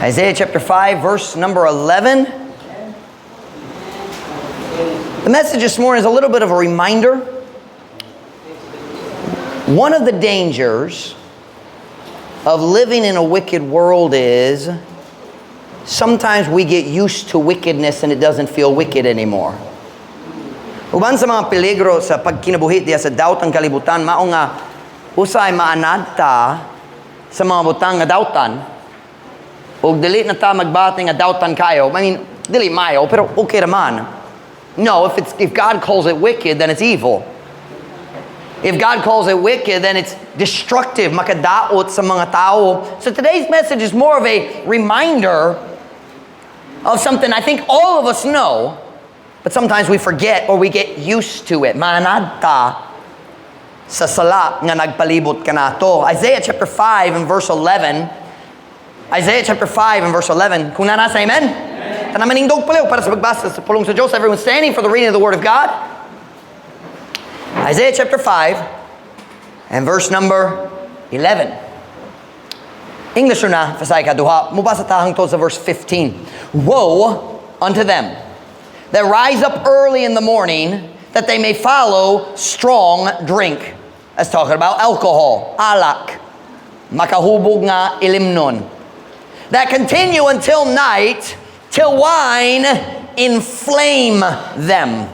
Isaiah chapter 5, verse number 11. The message this morning is a little bit of a reminder. One of the dangers of living in a wicked world is sometimes we get used to wickedness and it doesn't feel wicked anymore. Uban sa mga peligro sa pagkinabuhi diya sa daotang kalibutan, mao nga usahay maanad ta sa mga butang nga dautan ug dili na ta magbati nga dautan kayo. I mean, dili mayo, pero okay raman. No, if God calls it wicked, then it's evil. If God calls it wicked, then it's destructive, makadaot sa mga tao. So today's message is more of a reminder of something I think all of us know, but sometimes we forget or we get used to it. Maanad ta sa sala nga nagpalibot kanato. Isaiah chapter 5 and verse 11. Isaiah chapter 5 and verse 11. Kung naa na, say amen. Tanan manindog palihog para sa pagbasa sa pulong sa Diyos. Everyone standing for the reading of the Word of God. Isaiah chapter 5 and verse number 11. English na, fasay kaduha. Mubasa ta hangtod sa verse 15. "Woe unto them that rise up early in the morning, that they may follow strong drink." That's talking about alcohol, alak, makahubog nga ilimnon. "That continue until night, till wine inflame them.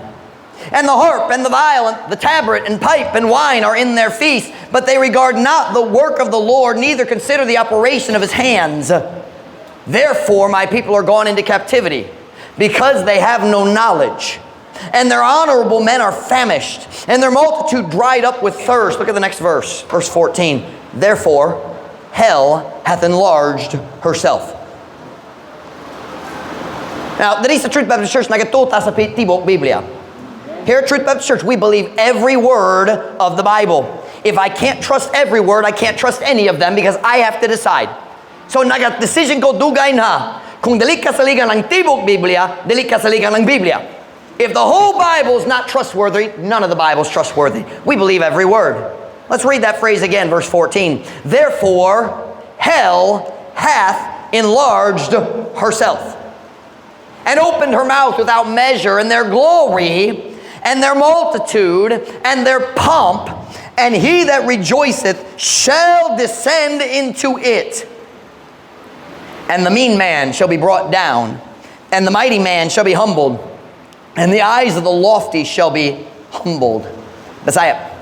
And the harp and the viol, and the tabret and pipe and wine are in their feast, but they regard not the work of the Lord, neither consider the operation of his hands. Therefore my people are gone into captivity, because they have no knowledge. And their honorable men are famished, and their multitude dried up with thirst." Look at the next verse, verse 14. "Therefore, hell hath enlarged herself." Now, diri sa Truth Baptist Church, nagatuo ta sa tibok Biblia. Here at Truth Baptist Church, we believe every word of the Bible. If I can't trust every word, I can't trust any of them because I have to decide. So, naga-decision ko dugay na. Kung dili ka saligan ang tibok Biblia, dili ka saligan ang Biblia. If the whole Bible is not trustworthy, none of the Bible is trustworthy. We believe every word. Let's read that phrase again, verse 14. "Therefore, hell hath enlarged herself and opened her mouth without measure, and their glory and their multitude and their pomp, and he that rejoiceth shall descend into it. And the mean man shall be brought down, and the mighty man shall be humbled, and the eyes of the lofty shall be humbled." Bisaya.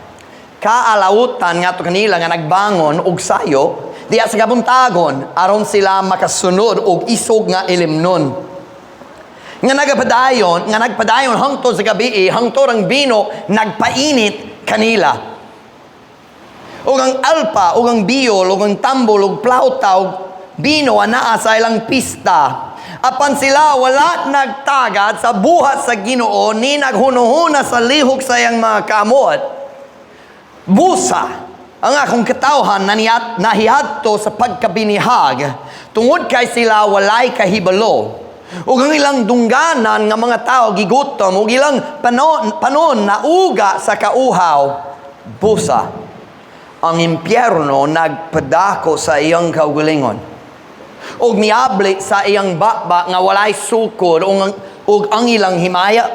"Kaalautan ngadto kanila nga nagbangon og sayo diha sa kabuntagon aron sila makasunod og isog nga ilimnon. Nga nagpadayon hangtod sa gabi, hangtod ang bino nagpainit kanila. Ug ang alpa, ug ang biyol, ug ang tambol, ug plauta, ug bino anaa sa ilang pista. Apan sila wala nagtagad sa buhat sa Ginoo ni naghunuhuna sa lihok sa iyang mga kamot. Busa ang akong katawhan na nahiadto sa pagkabinihag tungod kay sila walay kahibalo. Ug ang ilang dungganan nga mga tao gigutom ug ilang panon nauga sa kauhaw. Busa ang impyerno nagpadako sa iyang kaugalingon ug miabli sa iyang baba nga walay sukod, ug ang ilang himaya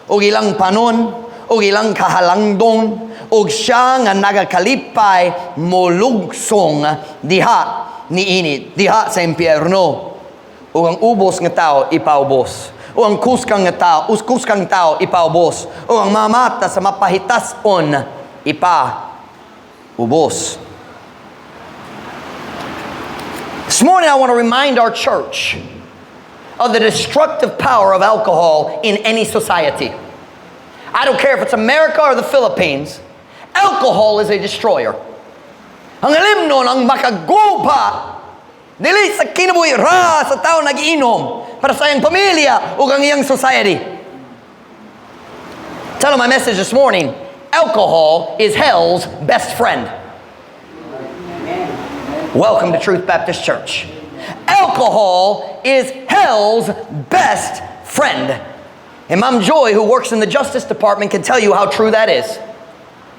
ug ilang panon ug ilang kahalangdong ug siya nga nagakalipay molugsong diha niini," diha sa impyerno. "Ug ang ubos nga tao ipaubos. Ug ang kuskang nga tao, kuskang tao ipaubos. Ug ang mga mata sa mapahitason ipaubos." This morning I want to remind our church of the destructive power of alcohol in any society. I don't care if it's America or the Philippines. Alcohol is a destroyer. Ang ilimnon ang makaguba dili sa kinabuhi ra sa tao nagiinom, para sa iyang pamilya ug ang iyang society. Title my message this morning, "Alcohol is Hell's Best Friend." Welcome to Truth Baptist Church. Alcohol is hell's best friend. And Mom Joy, who works in the Justice Department, can tell you how true that is.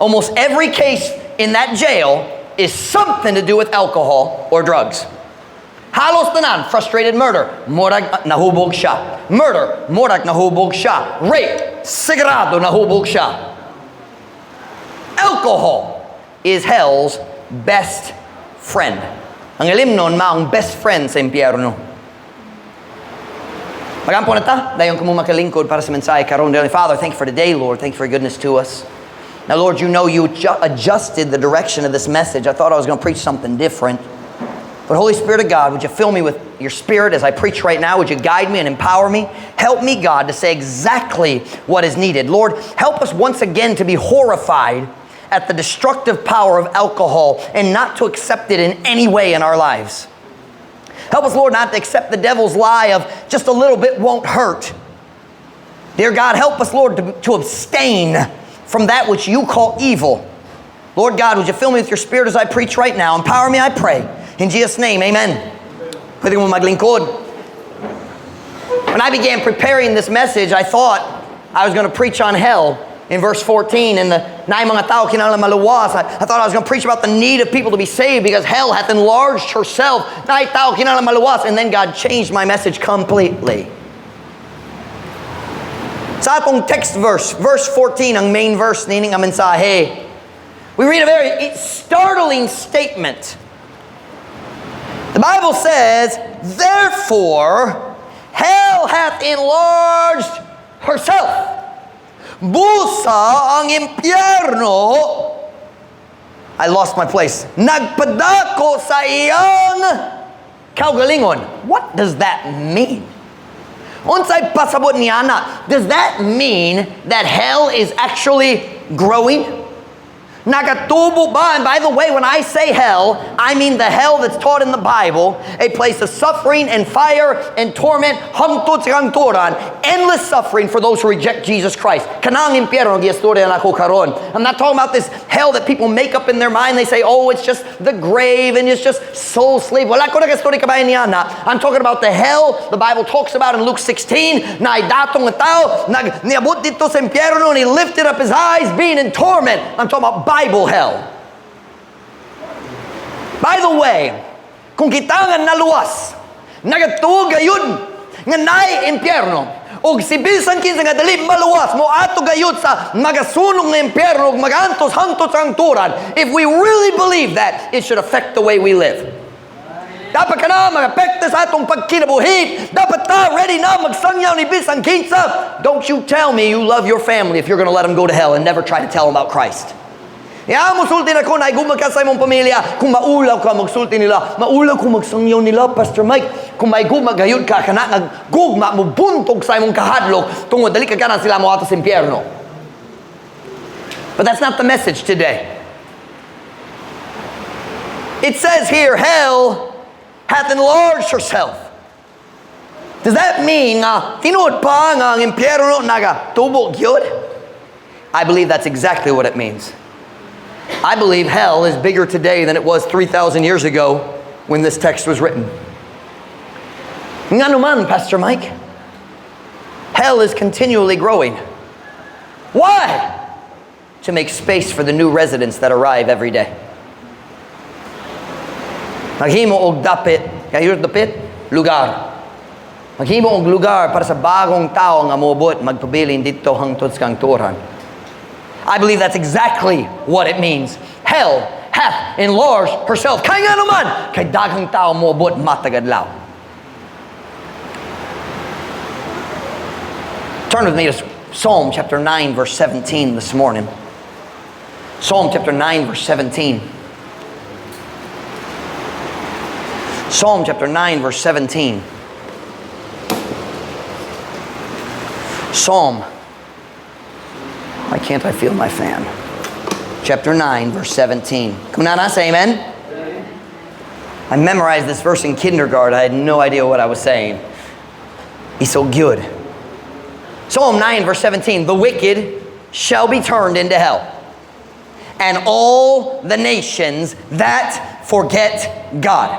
Almost every case in that jail is something to do with alcohol or drugs. How Halos tanan, frustrated murder, murag nahubog siya. Murder, murag nahubog siya. Rape, sigurado nahubog siya. Alcohol is hell's best friend. Ang ilimnon maong best friend sa impyerno. Magampo na ta, dayon kamo makalingkod para sa mensahe karon. Dear Father, thank you for today, Lord. Thank you for your goodness to us. Now, Lord, you know you adjusted the direction of this message. I thought I was going to preach something different. But Holy Spirit of God, would you fill me with your Spirit as I preach right now? Would you guide me and empower me? Help me, God, to say exactly what is needed. Lord, help us once again to be horrified at the destructive power of alcohol and not to accept it in any way in our lives. Help us, Lord, not to accept the devil's lie of just a little bit won't hurt. Dear God, help us, Lord, to abstain from that which you call evil. Lord God, would you fill me with your Spirit as I preach right now? Empower me, I pray. In Jesus' name, amen. Pwede mo maglingkod. When I began preparing this message, I thought I was going to preach on hell in verse 14 and the naay mga tao kinahanglan maluwas. I thought I was going to preach about the need of people to be saved because hell hath enlarged herself. Naay tao kinahanglan maluwas. And then God changed my message completely. Sa atong text verse, verse 14, ang main verse nining nga mensahe, we read a very startling statement. The Bible says, "Therefore, hell hath enlarged herself." Busa ang impyerno, I lost my place, nagpadako sa iyang kaugalingon. What does that mean? Unsay pasabot niana? Does that mean that hell is actually growing? Nagatubo ba? And by the way, when I say hell, I mean the hell that's taught in the Bible, a place of suffering and fire and torment, hangtod sa kahangturan, endless suffering for those who reject Jesus Christ. Kanang impyerno giistorya nako karon. I'm not talking about this hell that people make up in their mind. They say, "Oh, it's just the grave and it's just soul sleep." Wala ko nag-istorya kabahin niana. I'm talking about the hell the Bible talks about in Luke 16. Naay dato nga tao, nag, niabot didto sa impyerno and he lifted up his eyes, being in torment. I'm talking about Bible hell. By the way, kung kita nga naluwas, nagatuo gayud nga naay impyerno, og si bisan kinsa nga dili maluwas, mo ato gayud sa magasunog nga impyerno ug magantos hangtod sa hangturan. If we really believe that, it should affect the way we live. Dapat kana mag-apekto sa atong pagkinabuhi. Dapat ta ready na magsangyaw ni bisan kinsa. Don't you tell me you love your family if you're gonna let them go to hell and never try to tell them about Christ. Ya, musulti na ko, naigugma ka sa imong pamilya. Kung maulaw ka, magsulti nila. "Maulaw ko magsangyaw nila, Pastor Mike." Kung may gugma gayud ka, kana nga gugma mo buntog sa imong kahadlok tungod dali ka gana sila mo ato sa impyerno. But that's not the message today. It says here, "Hell hath enlarged herself." Does that mean nga tinuod pa nga ang impyerno nagatubo gyud? I believe that's exactly what it means. I believe hell is bigger today than it was 3,000 years ago when this text was written. Ngano man, Pastor Mike? Hell is continually growing. Why? To make space for the new residents that arrive every day. Maghimo og dapit, kayo dapit, lugar. Maghimo og lugar para sa bagong tao nga moabot magpabilin didto hangtod sa kahangturan. I believe that's exactly what it means. Hell hath enlarged herself. Kay ngano man, kay daghang tao moabot matag adlaw. Turn with me to Psalm chapter 9 verse 17 this morning. Psalm chapter 9 verse 17. Psalm chapter 9 verse 17. Psalm. Why can't I feel my fan? Chapter 9 verse 17. Come on, say amen. I memorized this verse in kindergarten. I had no idea what I was saying. He's so good. Psalm 9 verse 17. The wicked shall be turned into hell, and all the nations that forget God.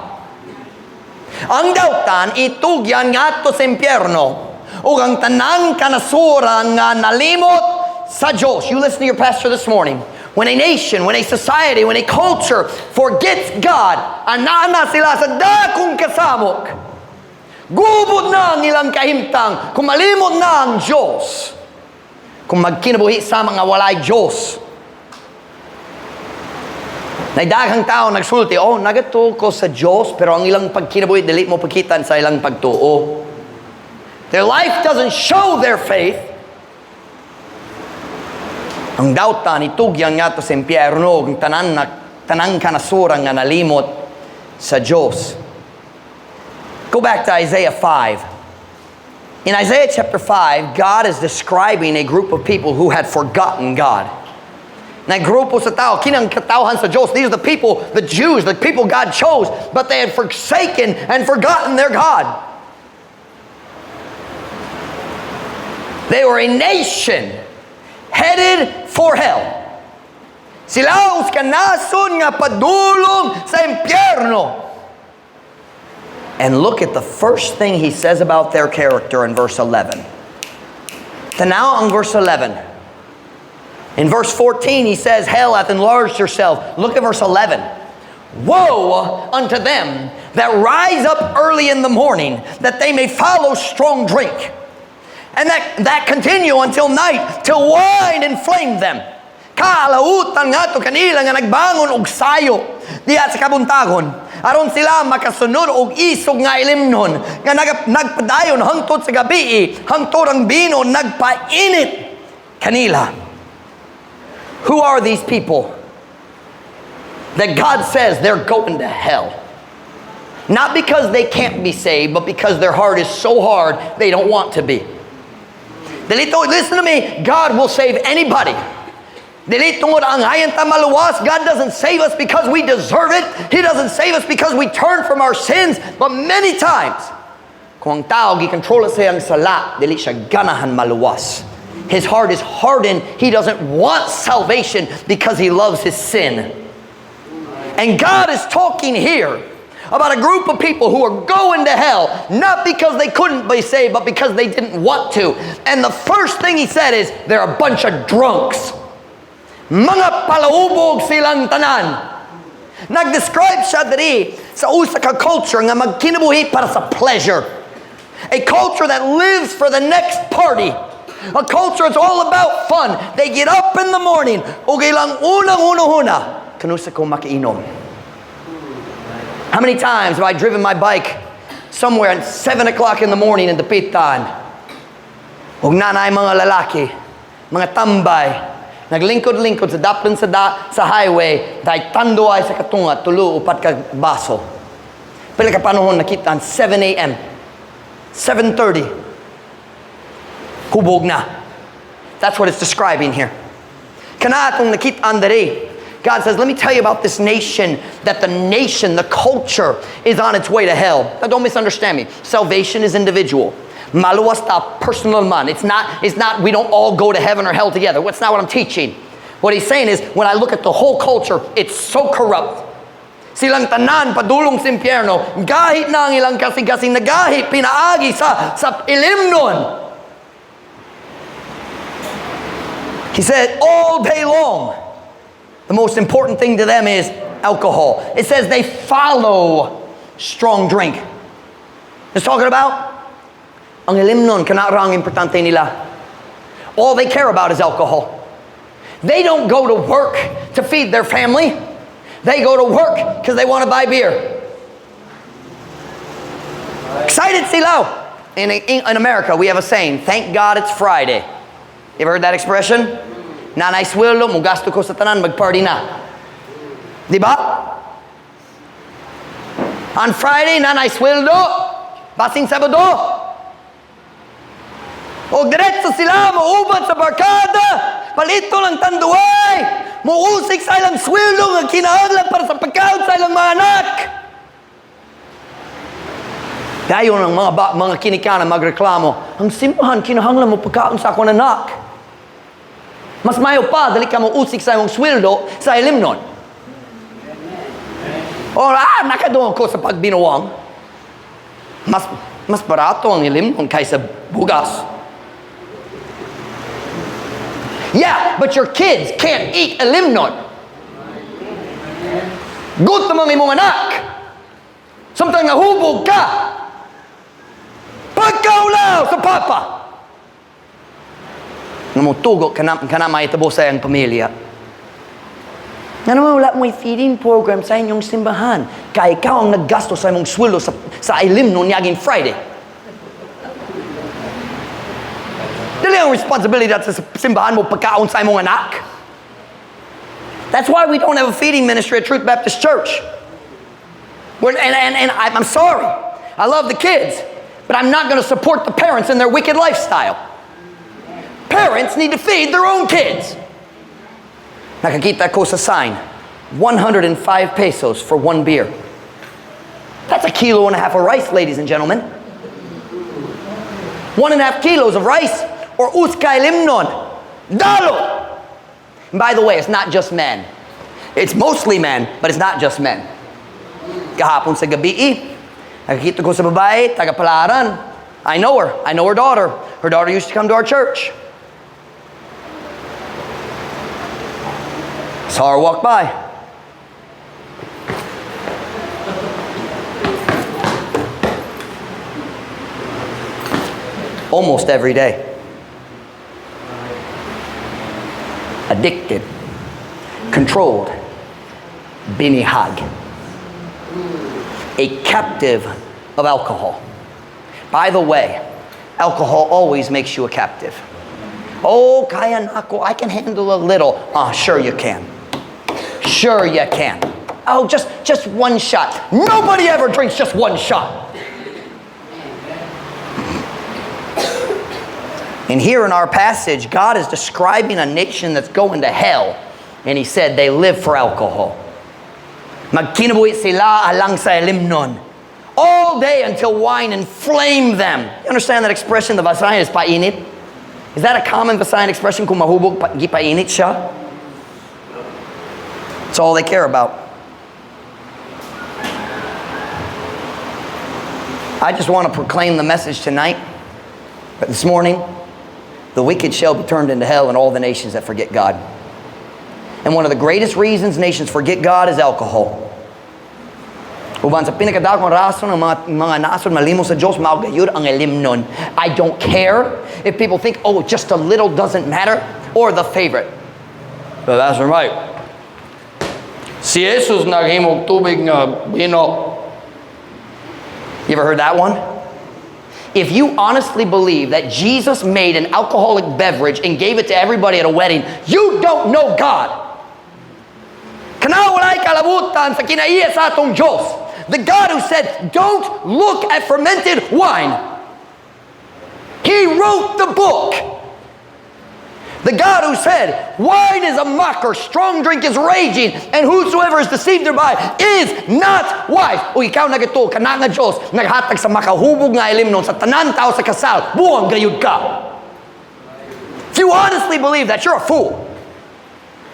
Ang dautan itugyan ngadto sa impyerno ug ang tanang kanasuran nga nalimot sa Diyos. You listen to your pastor this morning. When a nation, when a society, when a culture forgets God, anaa na sila sa dakong kasamok. Gubot na ang ilang kahimtang, kung malimot na ang Diyos. Kung magkinabuhi sa mga walay Diyos. Nay daghang tao nagsulti, "Oh, nagatuo ko sa Diyos," pero ang ilang pagkinabuhi, dili mo pakitan sa ilang pagtuo. Their life doesn't show their faith. Ang dauta nitugyan ngadto sa impyerno ang tanan na tanang kanasuran nga nalimot sa Diyos. Go back to Isaiah 5. In Isaiah chapter 5, God is describing a group of people who had forgotten God. Na grupo sa tao, kinang katawhan sa Diyos. These are the people, the Jews, the people God chose, but they had forsaken and forgotten their God. They were a nation headed for hell. Sila usa ka nason nga padulong sa impyerno. And look at the first thing he says about their character in verse 11. Tanaw ang verse 11. In verse 14, he says, "Hell hath enlarged herself." Look at verse 11. "Woe unto them that rise up early in the morning, that they may follow strong drink, and that continue until night, till wine inflame them." Kalautan ngadto kanila nga nagbangon og sayo diha sa kabuntagon aron sila makasunod og isog nga ilimnon nga nagpadayon hangtod sa gabi, hangtod ang bino nagpainit kanila. Who are these people that God says they're going to hell? Not because they can't be saved, but because their heart is so hard they don't want to be. Dili to, listen to me, God will save anybody. Dili tungod angay ta maluwas. God doesn't save us because we deserve it. He doesn't save us because we turn from our sins. But many times, kung ang tao gikontrola sa iyang sala, dili siya ganahan maluwas. His heart is hardened. He doesn't want salvation because he loves his sin. And God is talking here about a group of people who are going to hell, not because they couldn't be saved, but because they didn't want to. And the first thing he said is, they're a bunch of drunks. Mga palahubog silang tanan. Nag-describe siya diri sa usa ka culture nga magkinabuhi para sa pleasure. A culture that lives for the next party. A culture that's all about fun. They get up in the morning, ug ilang unang hunahuna, "Kanusa ko makainom?" How many times have I driven my bike somewhere at 7 o'clock in the morning in Dapitan? Ug naa nay mga lalaki, mga tambay, naglingkod-lingkod sa daplin sa highway, dahil tanduay sa katunga, tulo, upat ka baso. Pila ka panahon nakita ang 7 a.m., 7:30, hubog na. That's what it's describing here. Kana atong nakita diri. God says, "Let me tell you about this nation, that the nation, the culture is on its way to hell." Now, don't misunderstand me. Salvation is individual. Maluwas ta personal man. It's not, we don't all go to heaven or hell together. That's not what I'm teaching. What he's saying is, when I look at the whole culture, it's so corrupt. Silang tanan padulong sa impyerno, gahit na ang ilang kasing-kasing nagahi, pinaagi sa ilimnon. He said, all day long, the most important thing to them is alcohol. It says they follow strong drink. It's talking about ang ilimnon, kana ra ang importante nila. All they care about is alcohol. They don't go to work to feed their family. They go to work because they want to buy beer. Excited sila. In America, we have a saying, "Thank God it's Friday." You ever heard that expression? Naa nay sweldo, mugasto ko sa tanan, mag-party na. Di ba? On Friday, naa nay sweldo, basin Sabado. O diretso sila, muuban sa barkada, palito ng tanduay, muusik sa ilang sweldo nga kinahanglan para sa pagkaon sa ilang mga anak. Dayon ang mga kinikana magreklamo, "Ang simbahan kinahanglan mo pagkaon sa akong anak." Mas mayo pa, dali ka mo usik sa imong sweldo sa ilimnon. O nakadoon ko sa pagbinuang. Mas barato ang ilimnon kaysa bugas. Yeah, but your kids can't eat ilimnon. Gutom ang imong anak. Samtang nahubog ka. Pagkaulaw sa papa. Nga motugo kana mahitabo sa iyang pamilya. Nga naman wala mo'y feeding program sa inyong simbahan. Kaya ikaw ang naggasto sa imong sweldo sa ilimnon niaging Friday. Dili ang responsibility sa simbahan mo pagkaon sa imong anak. That's why we don't have a feeding ministry at Truth Baptist Church. And I'm sorry. I love the kids, but I'm not going to support the parents in their wicked lifestyle. Parents need to feed their own kids. Nakakita ko sa sign, 105 pesos for one beer. That's a kilo and a half of rice, ladies and gentlemen. 1.5 kilos of rice or usa ka ilimnon. Dalo! And by the way, it's not just men. It's mostly men, but it's not just men. Gahapon sa gabi, nakakita ko sa babae, taga-Palaran. I know her. I know her daughter. Her daughter used to come to our church. Saw her walk by. Almost every day. Addicted, controlled, binihag, a captive of alcohol. By the way, alcohol always makes you a captive. "Oh, kaya nako, I can handle a little." Ah, sure you can. Sure you can. "Oh, just one shot." Nobody ever drinks just one shot. And here in our passage, God is describing a nation that's going to hell. And he said they live for alcohol. Magkinabuhi sila alang sa ilimnon. All day until wine inflamed them. You understand that expression, the Visayan is painit? Is that a common Visayan expression? Kung mahubog, gipainit siya? It's all they care about. I just want to proclaim the message tonight. But this morning, the wicked shall be turned into hell and all the nations that forget God. And one of the greatest reasons nations forget God is alcohol. Uban sa pinakadakong rason ng mga nasod malimot sa Diyos, mao gayud ang ilimnon. I don't care if people think, "Oh, just a little doesn't matter," or the favorite. But that's right. Si Jesus naghimog tubig nga bino. You ever heard that one? If you honestly believe that Jesus made an alcoholic beverage and gave it to everybody at a wedding, you don't know God. Kana walay kalabutan sa kinaiya sa atong Diyos. The God who said, "Don't look at fermented wine." He wrote the book. The God who said, "Wine is a mocker, strong drink is raging, and whosoever is deceived thereby is not wise." O ikaw nagatuo, kana nga Diyos, naghatag sa makahubog nga ilimnon sa tanan tao sa kasal, buang gayud ka. If you honestly believe that, you're a fool.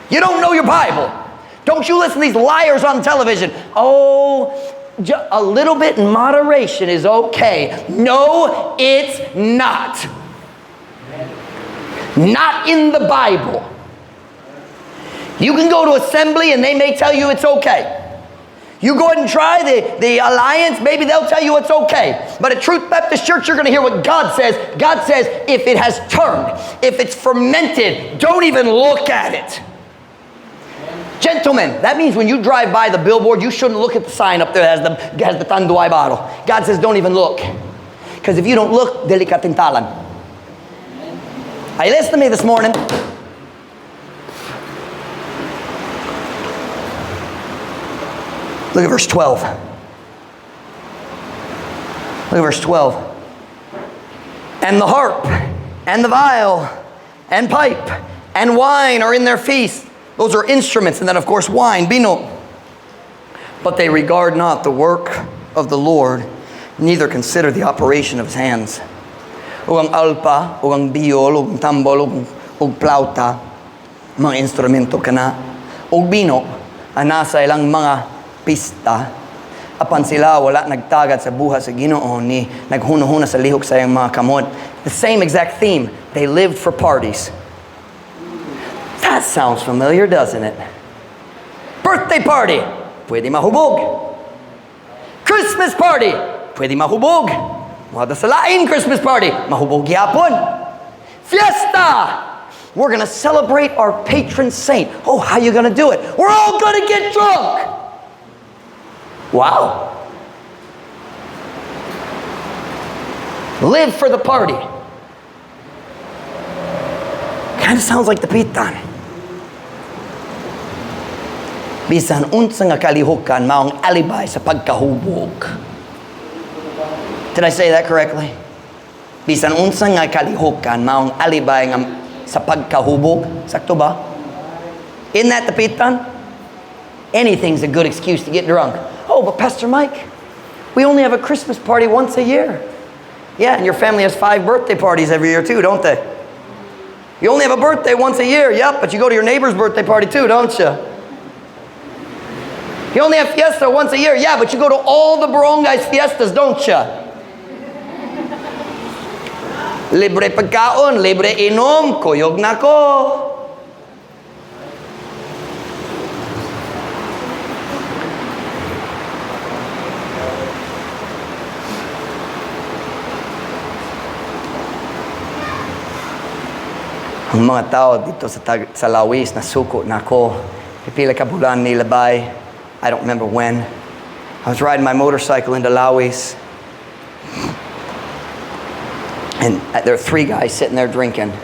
You don't know your Bible. Don't you listen to these liars on television. "Oh, a little bit in moderation is okay." No, it's not. Not in the Bible. You can go to assembly and they may tell you it's okay. You go ahead and try the Alliance, maybe they'll tell you it's okay. But at Truth Baptist Church, you're going to hear what God says. God says if it has turned, if it's fermented, don't even look at it. Gentlemen, that means when you drive by the billboard, you shouldn't look at the sign up there that has the Tanduay bottle. God says don't even look. Because if you don't look, dili ka tintalan. Are you listening to me this morning? Look at verse 12. Look at verse 12. And the harp, and the viol, and pipe, and wine are in their feast. Those are instruments, and then of course wine, bino. But they regard not the work of the Lord, neither consider the operation of his hands. Ug ang alpa, ug ang biyol, ug ang tambol, ug plauta, mga instrumento kana, ug bino, ang nasa ilang mga pista, apan sila wala nagtagad sa buhat sa Ginoo ni naghuno-huna sa lihok sa iyang mga kamot. The same exact theme. They lived for parties. That sounds familiar, doesn't it? Birthday party, pwede mahubog. Christmas party, pwede mahubog. Moadto sa lain Christmas party, mahubog gyapon. Fiesta! We're gonna celebrate our patron saint. Oh, how you gonna do it? We're all gonna get drunk! Wow. Live for the party. Kind of sounds like Dapitan. Bisan unsa nga kalihukan maong alibay sa pagkahubog. Did I say that correctly? Bisan unsa nga kalihukan maong alibay nga sa pagkahubog. Sakto ba? Isn't that Dapitan? Anything's a good excuse to get drunk. Oh, but Pastor Mike, we only have a Christmas party once a year. Yeah, and your family has 5 birthday parties every year too, don't they? You only have a birthday once a year, yep, but you go to your neighbor's birthday party too, don't you? You only have fiesta once a year, yeah, but you go to all the barangay's fiestas, don't you? Libre pagkaon, libre inom, kuyog na ko. Ang mga tao dito sa Lawis, nasuko na ako. Pipila ka bulan nilabay. I don't remember when. I was riding my motorcycle into Lawis. And there were 3 guys sitting there drinking.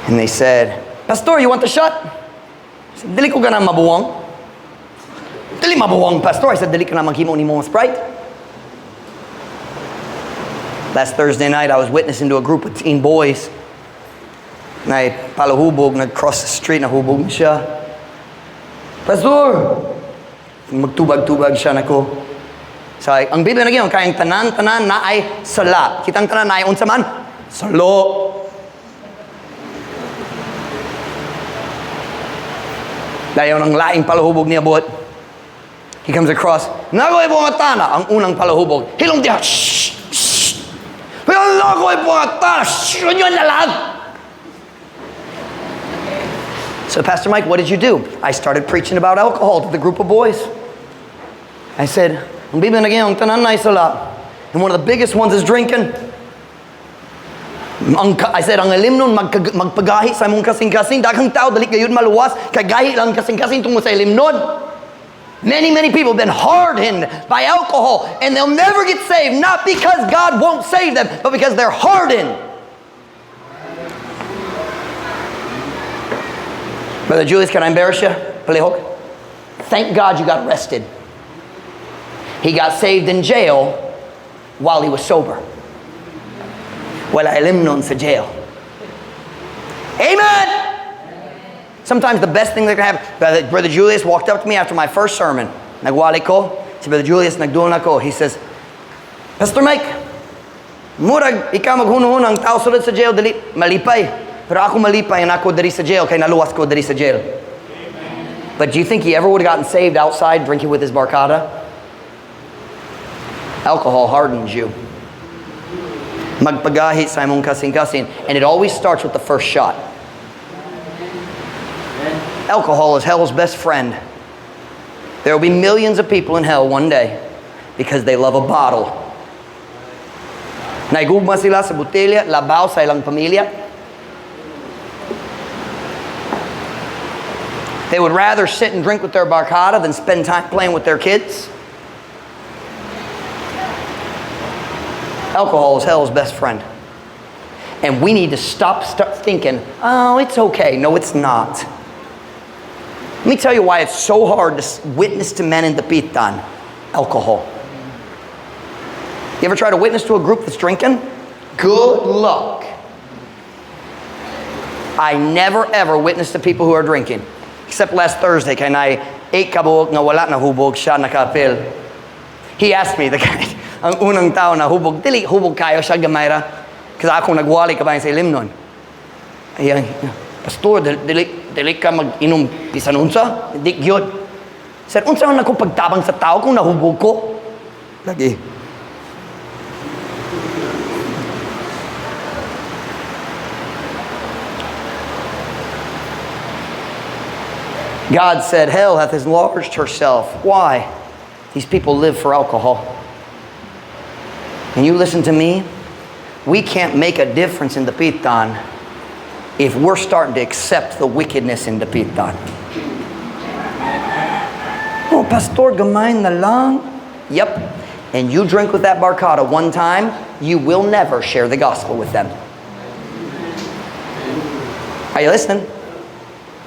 And they said, "Pastor, you want the shot?" I said, "Dili ko ganang mabuwang." "Dili mabuwang, Pastor." I said, "Dili ka na maghimo nimo Sprite." Last Thursday night, I was witnessing to a group of teen boys. Na palahubog, nag-cross the street, nahubog na siya. "Pastor!" Magtubag-tubag siya nako. So, ang Biblia na kayang tanan-tanan na ay sala. Kitang tanan na ay unsa man? Salo. Dayon ang laing palahubog niya buot. He comes across, "Nagoy bumatana," ang unang palahubog. Hilong diha, shh, shh. "Nagoy bumatana, shh, yun na lang." So, "Pastor Mike, what did you do?" I started preaching about alcohol to the group of boys. I said, ang Biblia na ang tanan na sala. And one of the biggest ones is drinking. I said, ang ilimnon magpagahi sa imong kasing-kasing. Daghang tao, dali gayud maluwas. Kagahi lang kasing-kasing tungod sa ilimnon. Many, many people have been hardened by alcohol and they'll never get saved. Not because God won't save them, but because they're hardened. Brother Julius, can I embarrass you? Palihog. Thank God you got arrested. He got saved in jail while he was sober. Wala ilimnon sa jail. Amen! Sometimes the best thing that can happen, Brother Julius walked up to me after my first sermon. Nagwali ko, si Brother Julius nagduol nako. He says, "Pastor Mike, murag ikaw maghunuhon ang tao sulod sa jail, dili malipay. Pero ako malipay na ako diri sa jail, kay naluwas ko diri sa jail." Amen. But do you think he ever would have gotten saved outside drinking with his barkada? Alcohol hardens you. Magpagahi sa imong kasing-kasing. And it always starts with the first shot. Alcohol is hell's best friend. There will be millions of people in hell one day because they love a bottle. Naigugma sila sa botelya, labaw sa ilang pamilya. They would rather sit and drink with their barkada than spend time playing with their kids. Alcohol is hell's best friend. And we need to stop thinking, "Oh, it's okay." No, it's not. Let me tell you why it's so hard to witness to men in Dapitan. Alcohol. You ever try to witness to a group that's drinking? Good luck. I never ever witness to people who are drinking. Except last Thursday, kay naay 8 kabuok nga wala na hubog siya nakapil. He asked me, the guy, ang unang tao na hubog, dili hubog kayo siya gamay ra. Kasi ako nagwali ka ba sa ilimnon. Ayan, "Pastor, dili ka mag-inom bisan unsa? Di gyud." Sir, unsa man ako pagtabang sa tao kung nahubog ko? Lagi. God said, "Hell hath enlarged herself." Why? These people live for alcohol. And you listen to me, we can't make a difference in Dapitan if we're starting to accept the wickedness in Dapitan. "Oh, Pastor, gamay na lang." Yep. And you drink with that barkada one time, you will never share the gospel with them. Are you listening?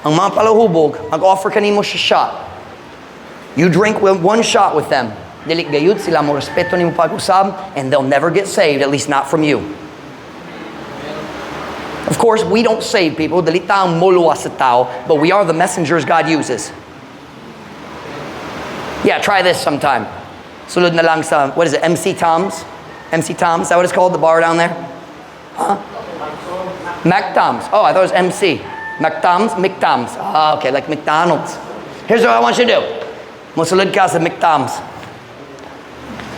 Ang mga palahubog, mag-offer kanimo sa shot. You drink one shot with them. Dili gayud sila mo respeto nimo pag-usab, and they'll never get saved, at least not from you. Of course, we don't save people. Dili ta ang moluwas sa tao, but we are the messengers God uses. Yeah, try this sometime. Sulod na lang sa, what is it, MC Tom's? MC Tom's, is that what it's called, the bar down there? Huh? Mac Tom's. Oh, I thought it was MC. Mac Tom's? Mick Tom's. Ah, okay, like McDonald's. Here's what I want you to do. Musulod ka sa Mick Tom's.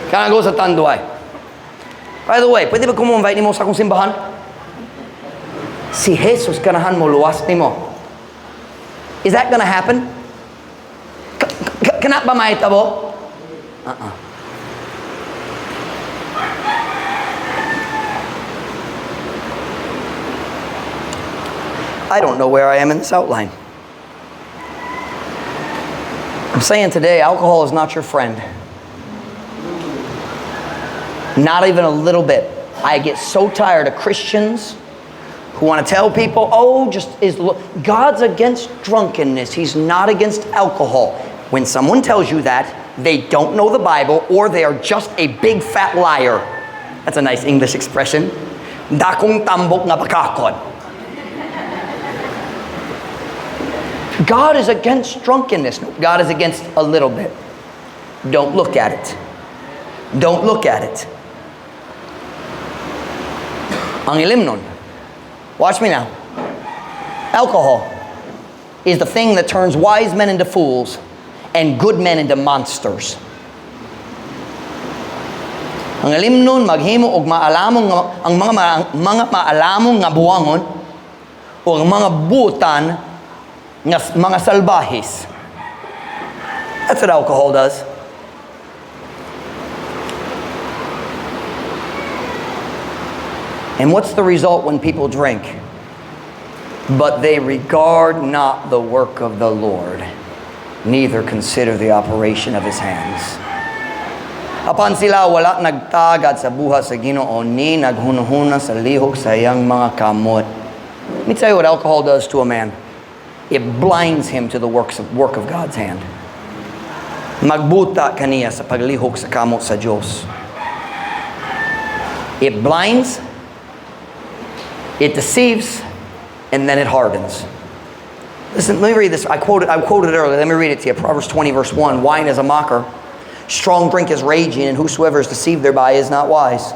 Kana go sa Tanduay. "By the way, pwede ba ko mo-invite nimo sa akong simbahan?" Si Jesus ganahan mo luwas nimo. Is that gonna happen? Kana ba mahitabo? Uh-uh. I don't know where I am in this outline. I'm saying today, alcohol is not your friend. Not even a little bit. I get so tired of Christians who want to tell people, "Oh, just is God's against drunkenness. He's not against alcohol." When someone tells you that, they don't know the Bible or they are just a big fat liar. That's a nice English expression. Dakong tambok nga bakakon. God is against drunkenness. No, God is against a little bit. Don't look at it. Don't look at it. Ang ilimnon. Watch me now. Alcohol is the thing that turns wise men into fools and good men into monsters. Ang ilimnon maghimo og maalamong ang mga maalamong nga buwangon o ang mga butan nga mga salbahis. That's what alcohol does. And what's the result when people drink? But they regard not the work of the Lord, neither consider the operation of His hands. Apan sila wala nagtagad sa buhat sa Ginoo ni naghunahuna sa lihok sa iyang mga kamot. Let me tell you what alcohol does to a man. It blinds him to the work of God's hand. Magbuta kaniya sa paglihok sa kamot sa Diyos. It blinds, it deceives, and then it hardens. Listen, let me read this. I quoted earlier. Let me read it to you. Proverbs 20, verse 1. Wine is a mocker. Strong drink is raging, and whosoever is deceived thereby is not wise.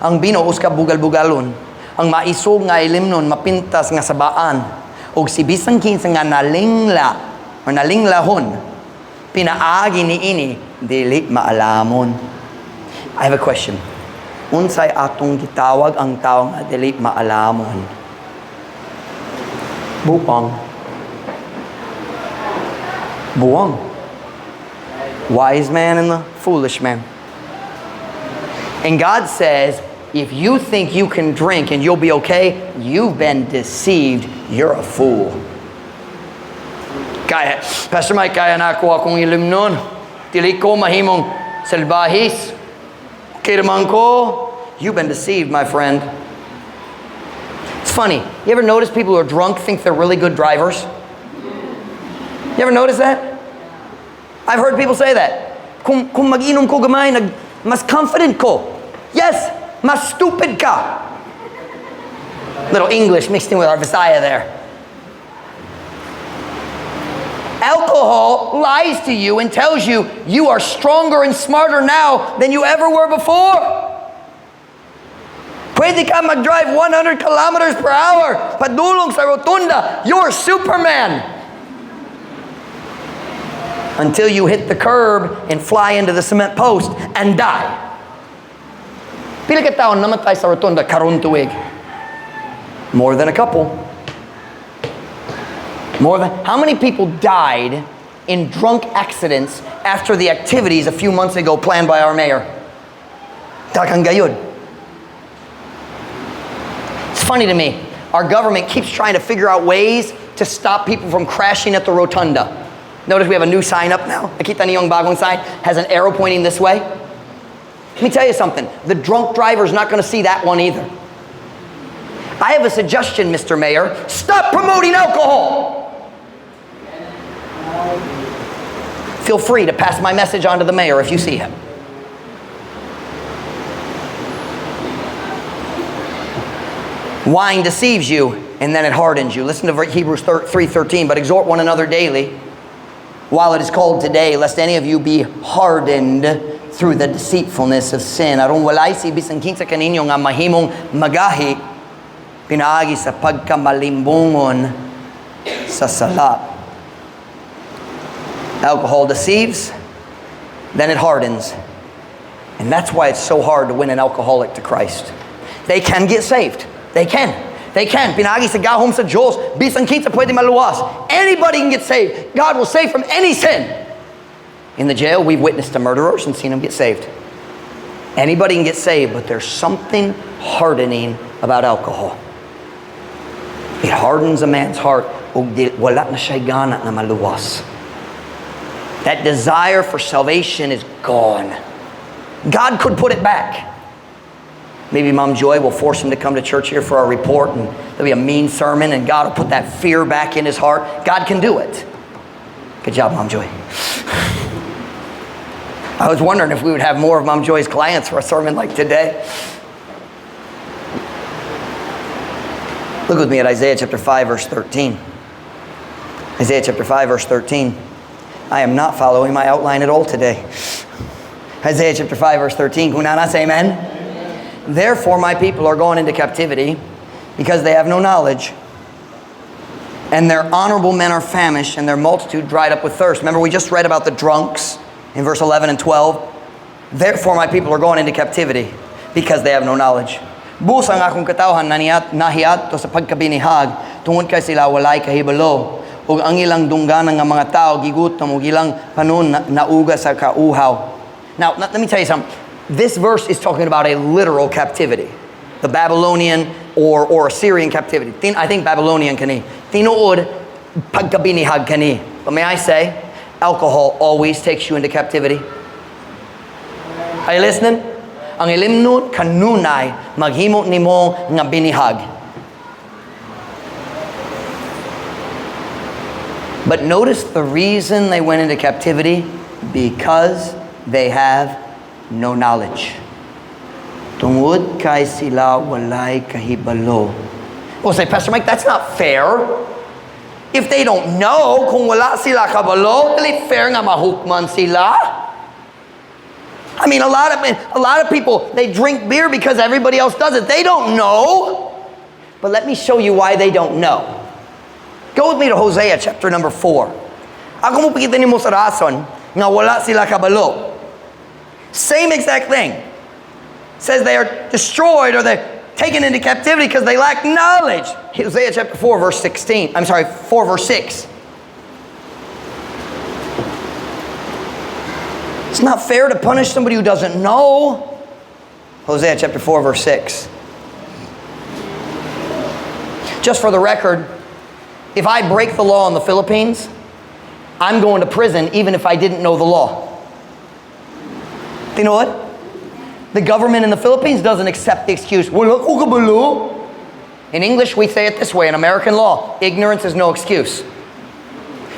Ang bino usa ka bugal-bugalon. Ang maisog nga ilimnon mapintas nga sabaan. Og si bisan kinsa nga nalingla or nalinglahon, pinaagi niini dili maalamon. I have a question. Unsay atong gitawag ang tao nga dili maalamon? Buwang. Buwang. Wise man and the foolish man. And God says, if you think you can drink and you'll be okay, you've been deceived. You're a fool. "Kaya, Pastor Mike, kaya nako akong ilimnon. Dili ko mahimong salbahis. Okay naman ko." You've been deceived, my friend. It's funny. You ever notice people who are drunk think they're really good drivers? You ever notice that? I've heard people say that. Kung mag-inom ko gamay, mas confident ko." Yes, mas stupid ka. Little English mixed in with our Visaya there. Alcohol lies to you and tells you you are stronger and smarter now than you ever were before. Pwede ka mag-drive 100 kilometers per hour padulong sa rotunda. You're Superman. Until you hit the curb and fly into the cement post and die. Pila ka taon namatay sa rotunda karon tuig? More than a couple. More than how many people died in drunk accidents after the activities a few months ago planned by our mayor? Daghang gayud. It's funny to me. Our government keeps trying to figure out ways to stop people from crashing at the rotunda. Notice we have a new sign up now. Nakita niyo ang bagong sign? Has an arrow pointing this way. Let me tell you something. The drunk driver's not going to see that one either. I have a suggestion, Mr. Mayor. Stop promoting alcohol. Feel free to pass my message on to the mayor if you see him. Wine deceives you, and then it hardens you. Listen to Hebrews 3:13, "But exhort one another daily, while it is called today, lest any of you be hardened through the deceitfulness of sin." Aron walay si bisan kinsa kaninyo nga mahimong magahi pinaagi sa pagkamalimbungon sa sala. Alcohol deceives, then it hardens. And that's why it's so hard to win an alcoholic to Christ. They can get saved. They can. They can. Pinaagi sa gahom sa Diyos, bisan kinsa pwede maluwas. Anybody can get saved. God will save from any sin. In the jail, we've witnessed to murderers and seen them get saved. Anybody can get saved, but there's something hardening about alcohol. It hardens a man's heart. Ug wala na siya gana na maluwas. That desire for salvation is gone. God could put it back. Maybe Mom Joy will force him to come to church here for a report, and there'll be a mean sermon, and God will put that fear back in his heart. God can do it. Good job, Mom Joy. I was wondering if we would have more of Mom Joy's clients for a sermon like today. Look with me at Isaiah chapter 5, verse 13. Isaiah chapter 5, verse 13. I am not following my outline at all today. Isaiah chapter 5, verse 13. Kung naa na, say amen. "Therefore, my people are gone into captivity because they have no knowledge. And their honorable men are famished, and their multitude dried up with thirst." Remember, we just read about the drunks in verse 11 and 12. "Therefore, my people are going into captivity because they have no knowledge." Busa ang akong katawhan nahiadto sa pagkabinihag tungod kay sila walay kahibalo, ug ang ilang dungganan nga mga tao gigutom ug ilang panon nauga sa kauhaw. Now, let me tell you something. This verse is talking about a literal captivity. The Babylonian or Assyrian captivity. I think Babylonian kani. Tinuod pagkabinihag kani. But may I say, alcohol always takes you into captivity. Are you listening? Ang ilimnon kanunay maghimo nimo nga binihag. But notice the reason they went into captivity: because they have no knowledge. Tungod kay sila walay kahibalo. Well, say, "Pastor Mike, that's not fair. If they don't know, kung wala sila kabalo, dili fair nga mahukman sila." I mean, a lot of people, they drink beer because everybody else does it. They don't know. But let me show you why they don't know. Go with me to Hosea chapter number 4. Ako mopakita nimo sa rason nga wala sila kabalo. Same exact thing. It says they are destroyed or they're taken into captivity because they lack knowledge. Hosea chapter 4 verse 16. I'm sorry, 4 verse 6. It's not fair to punish somebody who doesn't know. Hosea chapter 4 verse 6. Just for the record, if I break the law in the Philippines, I'm going to prison even if I didn't know the law. Do you know what? The government in the Philippines doesn't accept the excuse, "Wala ko kabalo." In English, we say it this way, in American law, ignorance is no excuse.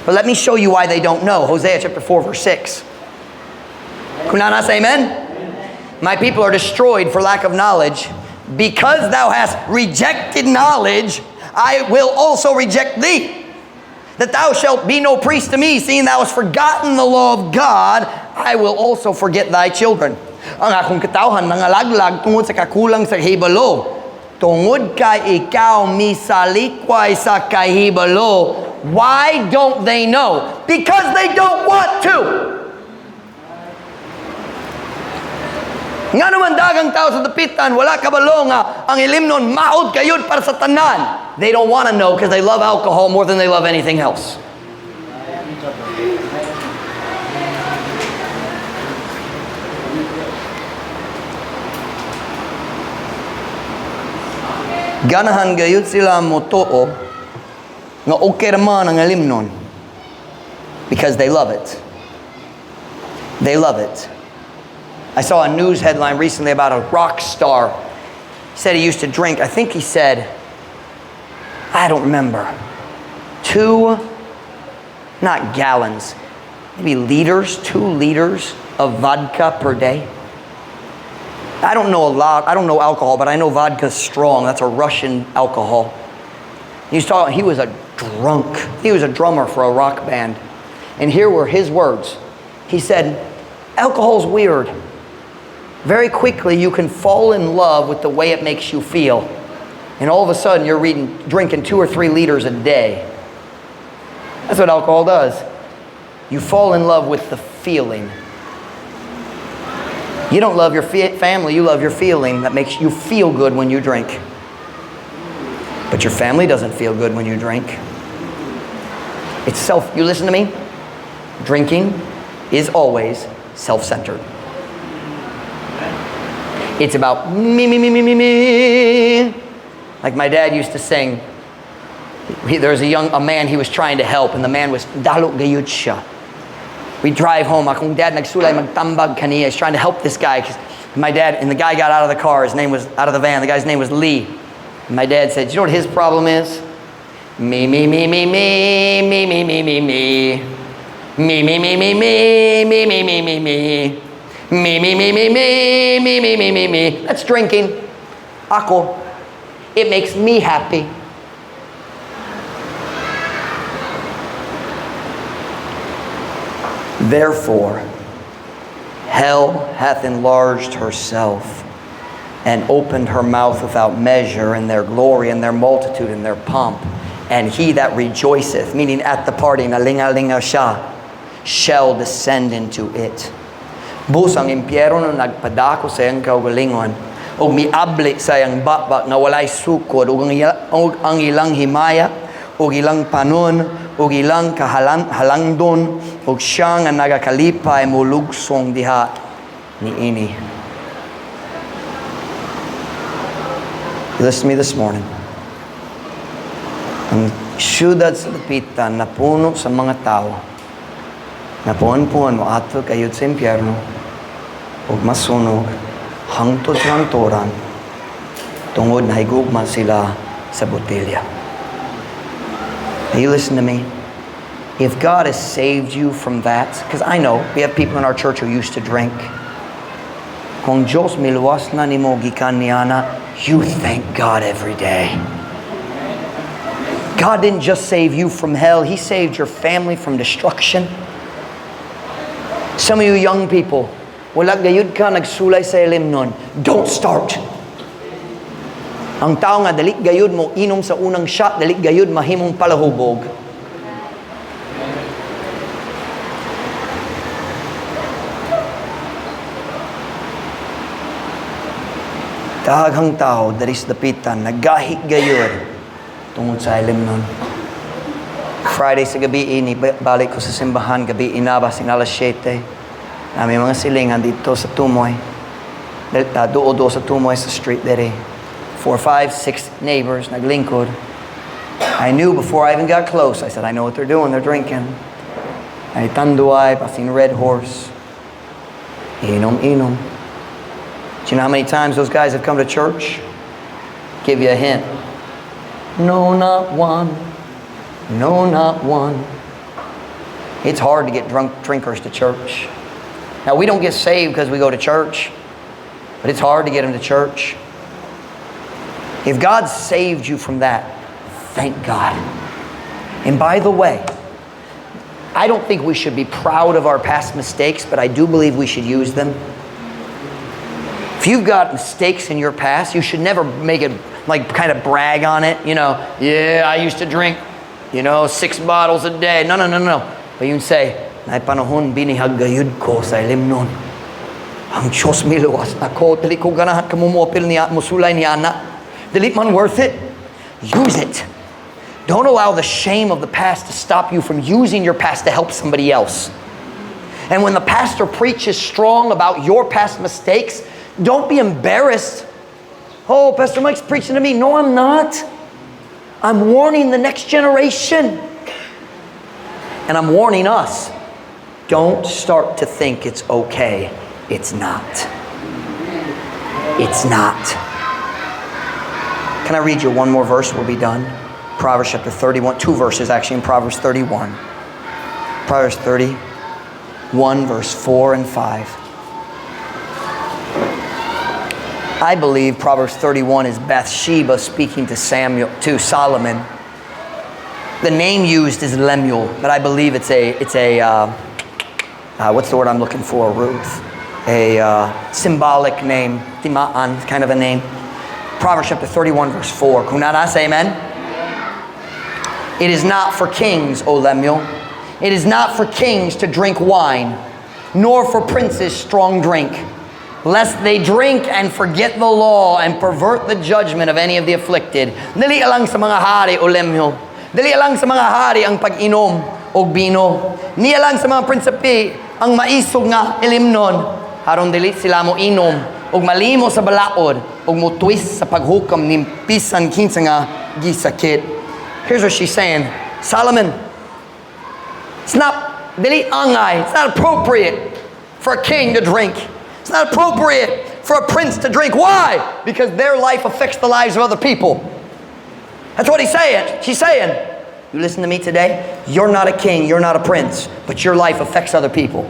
But let me show you why they don't know. Hosea chapter 4, verse 6. Kung naa na, say amen. "My people are destroyed for lack of knowledge. Because thou hast rejected knowledge, I will also reject thee, that thou shalt be no priest to me, seeing thou hast forgotten the law of God, I will also forget thy children." Ang akong katawhan nangalaglag tungod sa kakulang sa hibalo. Tungod kay ikaw misalikway sa kahibalo. Why don't they know? Because they don't want to. Nga naman dagang tao sa dapitan, wala kabalo nga ang ilimnon maod kayod para sa tanan. They don't want to know because they love alcohol more than they love anything else. Ganahan gayud sila motuo nga okay man ang ilimnon because they love it. They love it. I saw a news headline recently about a rock star. He said he used to drink, I think he said, I don't remember, 2, not gallons, maybe liters, 2 liters of vodka per day. I don't know a lot. I don't know alcohol, but I know vodka's strong. That's a Russian alcohol. He was talking, he was a drunk. He was a drummer for a rock band. And here were his words. He said, alcohol's weird. Very quickly, you can fall in love with the way it makes you feel. And all of a sudden, you're drinking 2 or 3 liters a day. That's what alcohol does. You fall in love with the feeling. You don't love your family, you love your feeling that makes you feel good when you drink. But your family doesn't feel good when you drink. It's self, you listen to me? Drinking is always self-centered. It's about me, me, me, me, me, me. Like my dad used to sing. There was a man he was trying to help, and the man was dalo gayud siya. We drive home. Akong dad nagsulay magtambag kaniya. He's trying to help this guy. Because my dad, and the guy got out of the car. His name was, out of the van. The guy's name was Lee. And my dad said, you know what his problem is? Me, me, me, me, me, me, me, me, me, me. Me, me, me, me, me, me, me, me, me, me. Me, me, me, me, me, me, me, me, me, me. That's drinking. Ako. It makes me happy. Therefore, hell hath enlarged herself and opened her mouth without measure in their glory and their multitude and their pomp. And he that rejoiceth, meaning at the party, nalingalinga siya, shall descend into it. Busang impyerno nagpadako sa iyang kaugalingon, og miabli sa iyang baba nga walay sukod, og ang ilang himaya, og ilang panon, og ilang halangdon, og siya nga nagakalipay molugsong diha niini. You listen to me this morning. Ang siyudad sa dapitan napuno sa mga tao, napuan-puan mo ato kayod sa impyerno, ug masunog hangtod sa hangturan, tungod na higugma sila sa botelya. You listen to me. If God has saved you from that, because I know we have people in our church who used to drink. Kung Diyos miluwas na nimo gikan niana, you thank God every day. God didn't just save you from hell, He saved your family from destruction. Some of you young people, wala gayud ka nagsulay sa ilimnon. Don't start. Ang tao nga dali gayud mo inom sa unang shot, dali gayud mahimong palahubog. Daghang tao diri sa dapitan nagahi gayud tungod sa ilimnon. Friday sa gabi ini balik ko sa simbahan gabi inaba sing alas 7. Nami mga silingan dito sa Tumoy. Duo-duo sa Tumoy sa street diri. 4, 5, 6 neighbors naglingkod. I knew before I even got close. I said, I know what they're doing. They're drinking. Ay Tanduay, pasin Red Horse. Inom, inom. Do you know how many times those guys have come to church? Give you a hint. No, not one. No, not one. It's hard to get drunk drinkers to church. Now, we don't get saved because we go to church, but it's hard to get them to church. If God saved you from that, thank God. And by the way, I don't think we should be proud of our past mistakes, but I do believe we should use them. If you've got mistakes in your past, you should never make it like kind of brag on it. You know, yeah, I used to drink, 6 bottles a day. No, no, no, no. But you can say, Nay panahon binihag gayud ko sa ilimnon. Ang Diyos miluwas na ko. Dili ko ganahan ka mumuapil niya, musulay niya na. Dili man worth it. Use it. Don't allow the shame of the past to stop you from using your past to help somebody else. And when the pastor preaches strong about your past mistakes, don't be embarrassed. "Oh, Pastor Mike's preaching to me." No, I'm not. I'm warning the next generation. And I'm warning us. Don't start to think it's okay. It's not. It's not. Can I read you one more verse? We'll be done. Proverbs chapter 31, two verses actually in Proverbs 31. Proverbs 31, verse 4 and 5. I believe Proverbs 31 is Bathsheba speaking to Samuel, to Solomon. The name used is Lemuel, but I believe it's a, what's the word I'm looking for, Ruth? A symbolic name, timaan, kind of a name. Proverbs chapter 31, verse 4. Kung naa ra, say amen. "It is not for kings, O Lemuel. It is not for kings to drink wine, nor for princes strong drink, lest they drink and forget the law and pervert the judgment of any of the afflicted." Dili lang sa mga hari, O Lemuel. Dili lang sa mga hari ang pag-inom og bino. Niya lang sa mga prinsipe ang maisog nga ilimnon. Aron dili sila mo inom og malimo sa balaod og mutwis sa paghukam ning bisan kinsa nga gisakit. Here's what she's saying. Solomon, it's not dili angay, it's not appropriate for a king to drink. It's not appropriate for a prince to drink. Why? Because their life affects the lives of other people. That's what he's saying. She's saying, you listen to me today, you're not a king, you're not a prince, but your life affects other people.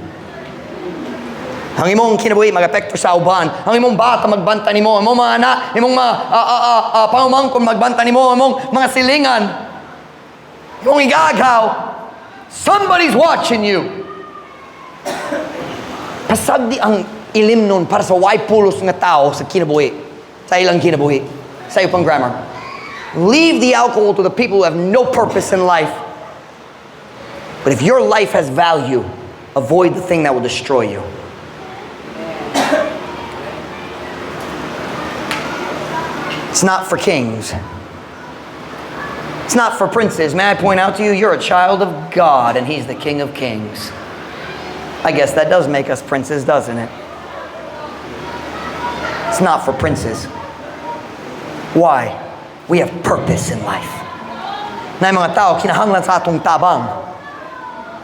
Ang imong kinabuhi mag-apekto sa uban. Ang imong bata magbanta nimo, imong mga anak, imong mga pangumangkon magbanta nimo, imong mga silingan. Imong igagaw. Somebody's watching you. Pasagdi ang ilimnon para sa way pulos nga tao sa kinabuhi. Sa ilang kinabuhi. Sa pang grammar. Leave the alcohol to the people who have no purpose in life. But if your life has value, avoid the thing that will destroy you. It's not for kings. It's not for princes. May I point out to you, you're a child of God and He's the King of Kings. I guess that does make us princes, doesn't it? It's not for princes. Why? We have purpose in life. Naay mga tao, kinahanglan sa atong tabang.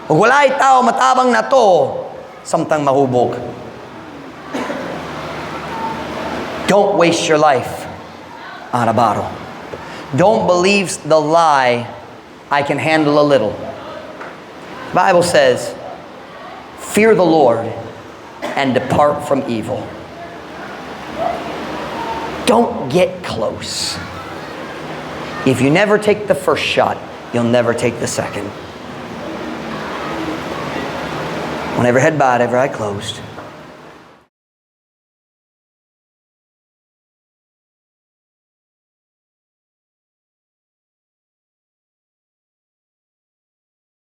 Ug walay tao matabang nato, samtang mahubog. Don't waste your life on a bottle. Don't believe the lie, "I can handle a little." The Bible says, "Fear the Lord and depart from evil." Don't get close. If you never take the first shot, you'll never take the second. When every head bowed, every eye closed.